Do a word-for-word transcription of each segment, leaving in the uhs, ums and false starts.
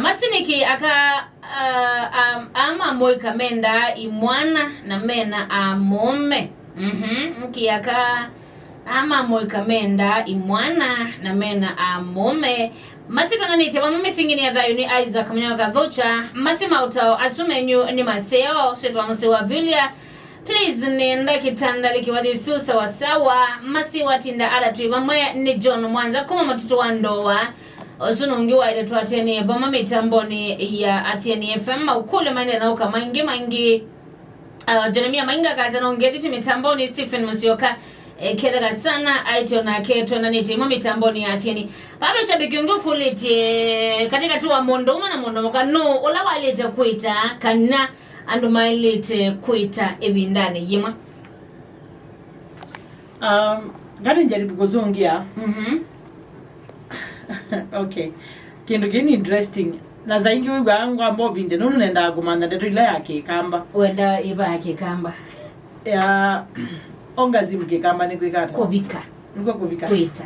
Masi nĩkĩ aka, uh, um, aa ma mũika mendaa imwana na mena aamũũme? Mhm, nĩkĩ aka aa ma mũika mendaa imwana na mena aamũũme? Masi twonanĩtye vamwe mĩsinginĩ ya thayũ nĩ Isaac Mũnyawa Kathũkya. Masi maũtao asu menyu nĩ maseo, syĩtwa mũsyĩ wa Vilia. Please, nenda kĩtanda likĩwathi su sawasawa. Masi watinda ala twĩ vamwe nĩ John Mwanza kuma Matutu wa Ndoa. Ũsu nũngĩ waĩle twatĩanĩe vamwe mĩtambonĩ ya Athiani F M. Maũkũlyo maendee na ũka maingĩ maingĩ. Uh, Jeremia Mainga akasya no ngethi tu mĩtambonĩ, Stephen Musyoka, eh, ketheka sana, aityo nake twonanĩtye ĩmwe mĩtambonĩ ya Athiani. Vave shabiki ũngĩ ũkũlĩtye katĩkatĩ wa mũndũ ũmwe na mũndũ mũka, nũ ũla waĩlĩte kwĩta kana andũ maĩlĩte kwĩta ĩvindanĩ yĩmwe? Um, ngani njaribu kũzũngĩa. Mhm. Okay. Kĩndũ kĩĩ nĩ interesting. Na saa ingĩ wĩw'aa ngwamba ũvinde, nũndũ nendaa kũmantha ndeto ila ya Kĩkamba. Wenda ĩva ya Kĩkamba? Ya orgasm Kĩkamba nĩ kwĩka ata? Kũvika. Nĩkw'o kũvika? Kwĩta.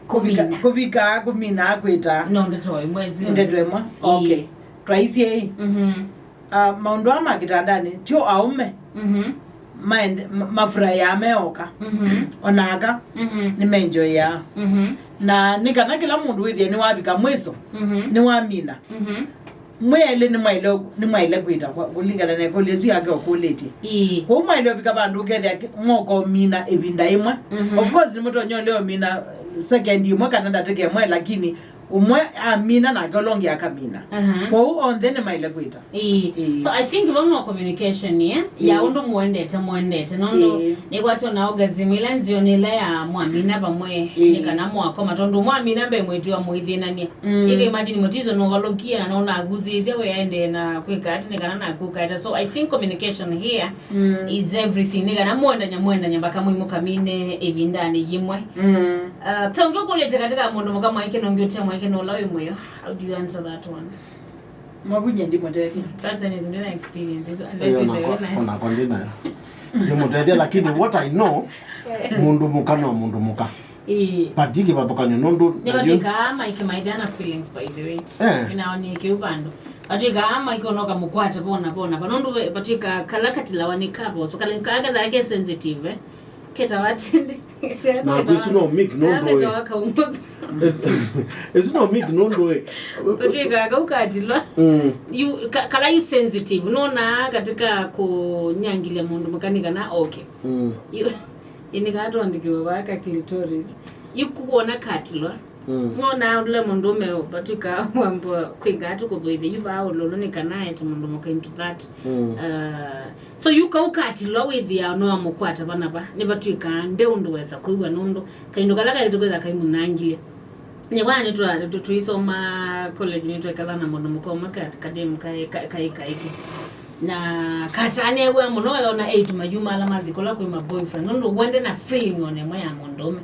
Kũvika, kũmina. Kũvika, kũmina, kwĩta. No ndeto ĩmwe. Nĩ ndeto ĩmwe? Ĩĩ. Okay. Twaisye ĩ? Mhm. Ah, maũndũ aa ma kĩtandanĩ, tyo aũme Mhm. maende-, ma-, mafuraĩaa me oka. Mhm. Ona aka Mhm. nĩmenjoĩaa. Mhm. Na nĩ kana kĩla mũndũ wĩthĩe nĩwavika mwĩso, Mhm. nĩwamina. Mhm. Mwĩ elĩ nĩmwaĩle, nĩmwaĩle kwĩta kwa, kũlingana na ĩkũlyo ĩsu yake ũkũlĩtye. Ĩĩ. Kwoou mwaĩle ũvika vandũ ũkethĩa kĩ-, mwoka ũmina ĩvinda ĩmwe. Mhm. Of course, nĩmũtonya ũlea ũmina second ĩmwe kana ndatĩka ĩmwe, lakini ũmwe amina nake ũla ũngĩ akamina. Aha. Kwoou onthe nĩmaĩle kwĩta. Ĩĩ. Ĩĩ. So I think vau no communication, eh, ya Ĩĩ. ũndũ mũendete, mũendete. Nũndũ Ĩĩ. nĩkwatĩ ona orgasm ĩla nzeo nĩ ĩla ya mwamina vamwe, Ĩĩ. nĩ kana mwakoma. Tondũ mwamina mbee mwĩtĩwa mũithĩnania. Mm. Ĩka imagine mũtiso nũvalũkie na nũnagusĩĩsya we aendee na kwĩka ati nĩ kana naku ũkaeta. So I think communication here Mm. is everything. Nĩ kana mwendanya, mwendanya mpaka mwĩ mũkamine ĩvindanĩ yĩmwe. Mm. Uh, pe ũngĩ ũkũlĩte katĩ ka mũndũ mũka mwaĩke na ũngĩ ũte mwaĩke na ũla wĩ mũyo. How do you answer that one? Mavunye ndimũtethya. Person is ndina experience. Isu, unless Ĩĩ, you onakwa, the onakwa ndi nayo. Ndimũtethya, lakini what I know, mũndũ mũka no mũndũ mũka. Ĩĩ. But ti kĩvathũkany'o nũndũ nĩvatw'ĩkaa maike maithĩa na feelings, by the way. Eh. Nĩnaonie kĩu vandũ. Vatw'ĩkaa maike ũnoka mũkwate vona vona. Vanũndũ ve-, vatw'ĩkaa kala katilawa nĩ kavo. So kala kakethaa ke sensitive, eh. Ketawa tindi. Na kwĩsu no myth nũndũ ĩ. Ketawa kaumũthu. Ĩsu, ĩsu no myth nũndũ ĩ. Vatw'ĩkaa kau katilwa. Mm. You, ka-, kala you sensitive. Nona katika kũnyangilya mũndũ mũka nĩ kana, okay. Mm. You, Ĩnĩkaa twandĩkĩwe vaa ka clitoris. Yu kũkwona katilwa. Mm. Nona ũla mũndũũme vatw'ĩka wamba kwĩka atu kũthũithya yu vaa ũlũlũ nĩ kana aete mũndũ mũka into that. Mm. Uh, so yu kau katilwa wĩthĩaa no amũkwata vana va. Nĩvatw'ĩkaa nde ũndũ wesa kwĩw'a nũndũ kaindũ kala kaĩlĩte kwĩtha kaimũnyangilye. Nĩwaa nĩtwa-, nĩtwa-, tũisoma college nĩtwekala na mũndũ mũka ũmwe ka-, kademu kaĩ, ka-, kaĩ kaĩke. Na kasanĩaw'a mũno, wethona eituma yuma ala mathi kũla kwĩ ma boyfriend. Nũndũ wende na feeling ona ĩmwe ya mũndũũme.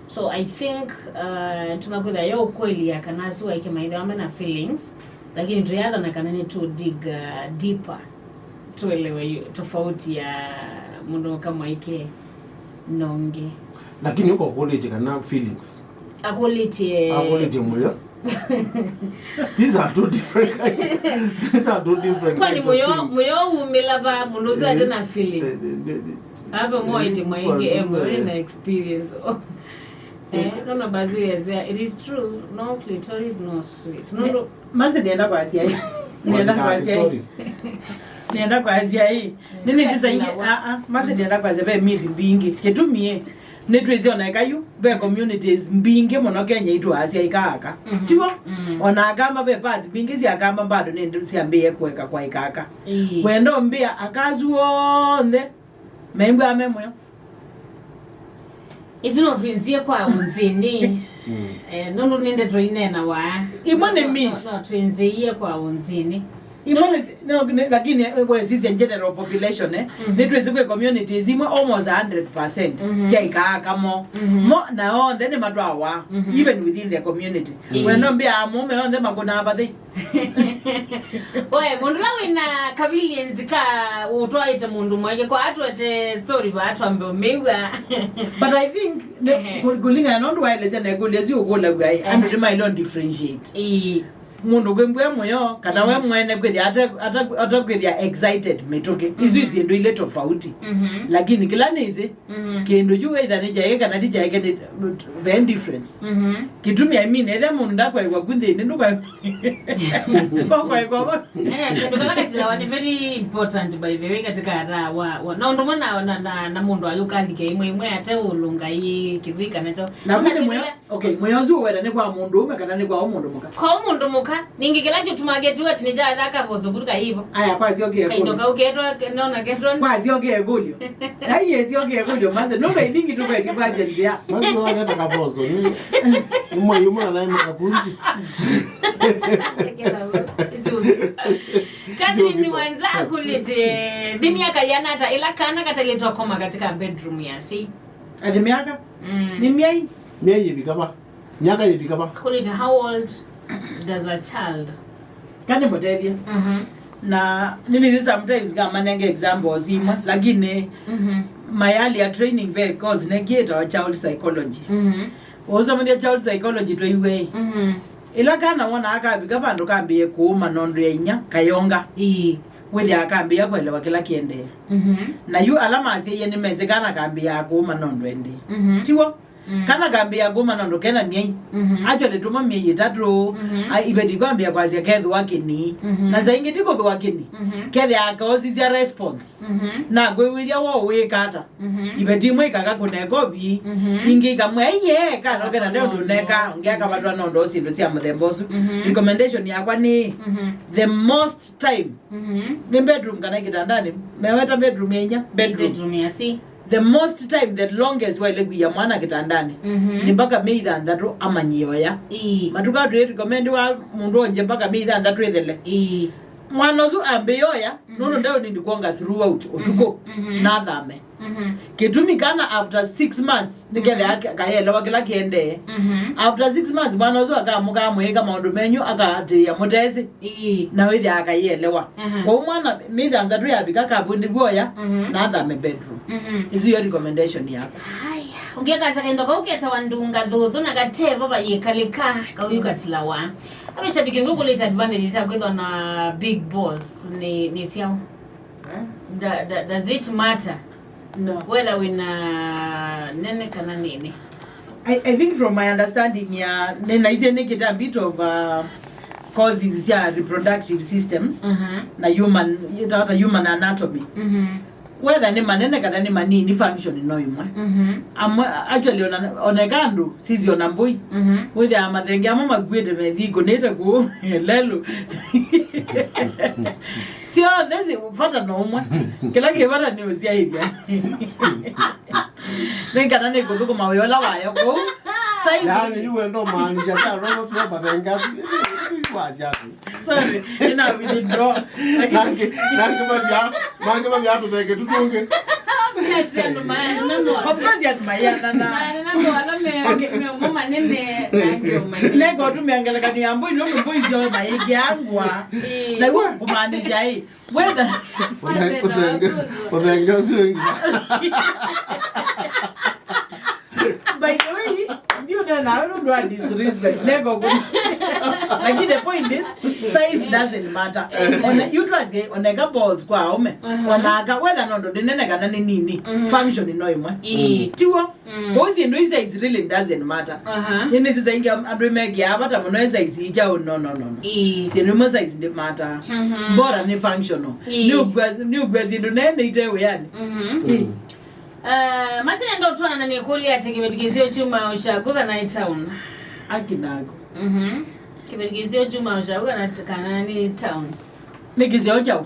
So I think, uh, tumakwĩtha yo ukweli ya kana asu aike maithawa mena feelings, lakini tuyathana kana nĩ tu dig, uh, deeper. Tuelewe yu-, tofauti ya mũndũ mũka mwaike na ũngĩ. Lakini ũko ũkũlĩtye kana feelings? Akũlĩtye. Akũlĩtye mũyo? These are two different kinds. These are two different Kwani kinds of mũyo, feelings. Mũyo umĩla va mũndũ ũsu Eh, ate na feeling? Eh, eh, eh, eh, Ava moete eh, mwaingi kwa- emwe eh. na experience. Eh, no, no, basi yes, yeah, it is true. No clitoris, no sweet. No, no. Masi nenda kwa asyai. Nenda kwa asyai. Nenda kwa asyai. Nini sisa ingi, a a, masi nenda kwa asyai, ve myth mbingi. Kitumie, nitwisi ona ikayu, ve communities mbingi muno Kenya itu asyai ka aka. Mhm. Tiwo? Mm. Ona akamba ve parts mbingi sya akamba bado nindi siambie kueka kwa ikaka. Ii. Wendo mbia akazu onthe, meimbwa me muyo. Isu no twinzie kwa ũnzĩnĩ. Mm. Eh, nũndũ nĩ ndeto ineenawa. Imwe nĩ No, myth. No, no twinzie kwa ũnzĩnĩ. Imwe nĩ, no, nĩ, lakini, eh, wesisya general population, eh, Mhm. nĩtwĩsĩ kwĩ communities imwe almost a hundred percent Mhm. syaikaka mo. Mhm. Mo, na onthe nĩmatwawa, Mhm. even within the community. Mm. Wendo mbia mũme onthe makũnaa vathei. Oe, mũndũ ũla wĩna kavilienzi ka ũtwaĩte mũndũ mwaike kwa atwete story vaa twambe ũmĩw'a. But I think, ne-, Ehe. kũ-, kũlingana na ũndũ waelesya na ĩkũlyo ĩsu ũkũlaw'a, ĩ, andũ Ehe. nĩmaĩle differentiate. Ĩĩ. Mũndũ kwĩmbua mũyo, kana we mwene kwĩthĩa ate- ate- atakwĩthĩa excited mĩtũkĩ. Isu syĩndũ ilĩ tofauti. Mhm. Lakini kĩla nĩsĩ, mhm, kĩndũ kyu either nĩ kyaĩke kana ti kyaĩke, nĩ- ve difference. Mhm. Kĩtumi, I mean, ethĩa mũndũ ndakwaĩkwa ku nthĩnĩ, ndũkwaĩkwa. Kokwaĩkwa va? Eh, kĩndũ kala katilawa nĩ very important, by the way, katika ata wa, wa, na ũndũ ũmwe na, na, na, na mũndũ ayũkalike imwe imwe ate ũlũnga ĩ kĩthwĩ kana kyo. Na mũndũ mũthĩ mwĩa, asivile- Okay, mwĩa ũsu ũweta nĩ kwa mũndũ ũme kana nĩ kwa o mũndũ mũka? Kwa o mũndũ mũka. Ningĩ kĩla kĩtumaa ketiwa ati nĩ kyaetha kavoso kũtu kaivo. Aya, kwasyokie kaindo kũlyo. Kau ketwa, nona ketwa. Kwasyokie kũlyo. Ai, yesyokie kũlyo, mase. Nũmba ithingi tũkweti kwasya nzĩa. Masi waketa kavoso, nĩ, nĩ mwai ũmwe na naĩ makakunji. Kathini wanza kulite. Thi miaka yana ata ila kana katalĩtwa koma katika bedroom ya si. Ati miaka? Mm. Nĩ myei? Myei ĩvika va? Myaka yĩvika va? Kũlĩte, how old does a child? Kana mũtethye. Mhm. Na nini, sometimes ngamanenge examples imwe, lakini, mhm, my earlier training ve course nekie ĩtawa child psychology. Mhm. Ũsomethya child psychology twaiwe. Mhm. Ĩla kana wona akavika vandũ kambĩĩe kũũma nondũ ya inya kayonga. Ĩĩ. Wĩthĩa akambĩĩa kũelewa kĩla kĩendee. Mhm. Na yu ala masyaie nĩmesĩ kana kambĩĩa kũũma nondũ endee. Mhm. Tiw'o? Mm. Kana kambĩĩa kũũma nondũ kena myei. Mhm. Actually, tũma myei ĩtatũ, mhm, a, iveti kwambĩĩa kwasya kethũa kĩni. Mhm. Na saa ingĩ ti kũthũa kĩni. Mhm. Kethĩaa kaosisya response. Mhm. Na kwĩw'ĩthya wo wĩka ata. Mhm. Iveti imwe ikaka kũneka ũvii, mhm, ingĩ ikamwĩa, "Aiye, kana ũketha nde ũndũ neka," ũngĩ akavatwa nondũ syĩndũ sya mũthemba ũsu. Mhm. Recommendation yakwa nĩ, mhm, the most time. Mhm. Nĩ bedroom kana kĩtandanĩ? Meweta bedroom ya inya? Bedroom. Bedroom ya si. The most time, the longest waĩle kũia mwana kĩtandanĩ, mhm, nĩ mpaka myei thanthatũ amanyie oya. Ĩĩ. Matuka tũĩ recommend wa mũndũ onje mpaka myei thanthatũ ĩthele. Ĩĩ. Mwana ũsu ambĩĩa oya, mhm, nũndũ ndaũnindi kwonga throughout ũtukũ, mhm, mhm, na athame. Mhm. Kĩtumi kana after six months, nĩkethĩa, mhm, aka- akayelewa kĩla kĩendee. Mhm. After six months, mwana ũsu akamũkaa mwĩĩka maũndũ menyu, akatĩĩa mũtesĩ. Ĩĩ. Na wĩthĩa akayelewa. Mhm. Kwoou mwana, mĩthanza tu yavika kapu nĩguo oya, mhm, na athame bedroom. Mhm. Isu yo recommendation yakwa. Haya, ũngĩakasa kaindo kau ketawa ndunga thũthũ na katevo vayĩkalĩka, kauyu katilawa. Ame shabiki ngũkũlĩte advantage sya kwĩthwa na big boss nĩ, nĩ syaũ? Eh? Da, da, does it matter? No. Whether wĩna nene kana nini? I, I think from my understanding ya, nĩnaisye nĩkĩte a bit of, uh, courses sya reproductive systems, mhm, na human, ĩtawa ta human anatomy. Mhm. Whether nĩ manene kana nĩ manini, function no ĩmwe. Mhm. Amwe, actually, ona, oneka andũ, sisi ona mbũi. Mhm. Wĩthĩaa mathenge amwe makuĩte methikũnĩte kũũ lelũ. Syonthe si vata no ũmwe. Kĩla kĩ vata nĩ ũsyaĩthya. Nĩ kana nĩ kũthũkũma wĩa ũla wayo kũu. Size. Yaani, yu wendo maanisha ta roho pia mathenge asu. Wasya ati. Sorry, ina withdraw. Nangĩ, nangĩ mavya, nangĩ mavya tũthenge tũtũngĩ. Of course, andũ maianana. Maana no ala me, okay, me ũmwe manene, na angĩ o manene. Nĩngũtũmĩa ngelekany'o ya mbũi, nũndũ mbũi syo maĩkĩaa ngũa. Ĩĩ. Na yu kũmaanisha ĩ, whether ũthenge, ũthenge ũsu wĩngĩ. By the way, ndiũnena nawe nũndũ wa disrespect. Nĩngũkũ- Lakini the point is, size doesn't matter. Ona, yu twasye, oneka balls kwa aume. Mhm. Onaka, whether nũndũ nĩ nene kana nĩ nini, mhm, function no ĩmwe. Ĩĩ. Tiw'o? Mm. Kwoou syĩndũ ii size really doesn't matter. Aha. Nĩ nĩsĩ saa ingĩ andũ mekĩaa vata mũno e size ii kyaũ, no, no, no, no. Ĩĩ. Syĩndũ imwe size ndi matter. Mhm. Bora nĩ functional. Ĩĩ. Nĩ ũkua, nĩ ũkua syĩndũ nene ite wĩanĩ. Mhm. Ĩĩ. Eh, masi nenda ũtwana na nĩkũlya atĩ kĩveti kĩseo kyuma ũshaku kana nĩ town? Aki naku. Mhm. Kĩveti kĩseo kyuma ũshaku kana, kana nĩ town? Nĩ kĩseo kyaũ?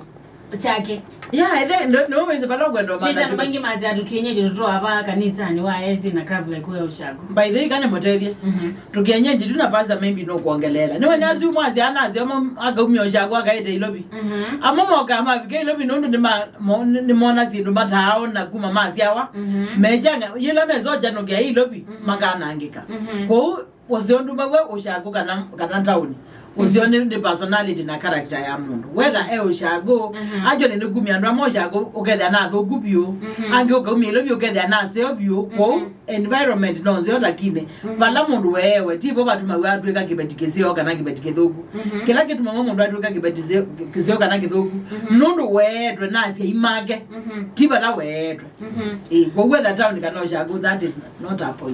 Kyake. Yeah, ĩthe, no, no wĩsĩ vala ũkwenda ũmantha. Nĩta andũ maingĩ masya tũkienyeji tũtũa va kanisanĩ wa esi na kavula ikuya ũshaku. By the way, kana mũtethye. Mhm. Tũkienyeji tu na pastor maybe no kuongeleela. Nĩwe nĩ asu mwasya ana asyo akaumia ũshaku akaete Ilovi. Mhm. Amwe mokaa mavika Ilovi nũndũ nĩma- mo-, nĩ-, nĩmona syĩndũ mataaona kuma masyawa. Mhm. Mechanga, yĩla mesocha nũkĩa Ilovi, mhm, makanangĩka. Mhm. Kwoou, ũseo ndumaw'a ũshaku kana, kana taoni. Ũseo nĩ, nĩ personality na character ya mũndũ. Whether e ũshagũ, actually nĩ kumya andũ amwe ũshagũ ũkethĩa na athũku vyũ, angĩ ũkaumya ilo vyũ ũkethĩa na aseo vyũ. Kwoou environment no nzeo, lakini vala mũndũ weewe, ti vo vatumaw'a atw'ĩka kĩveti kĩseo kana kĩveti kĩthũku. Kĩla kĩtumaw'a mũndũ atw'ĩka kĩveti seo, kĩseo kana kĩthũku, nũndũ weetwe na asyai make, ti vala weetwe. Ĩĩ, kwoou whether town kana ũshagũ, that is not a point.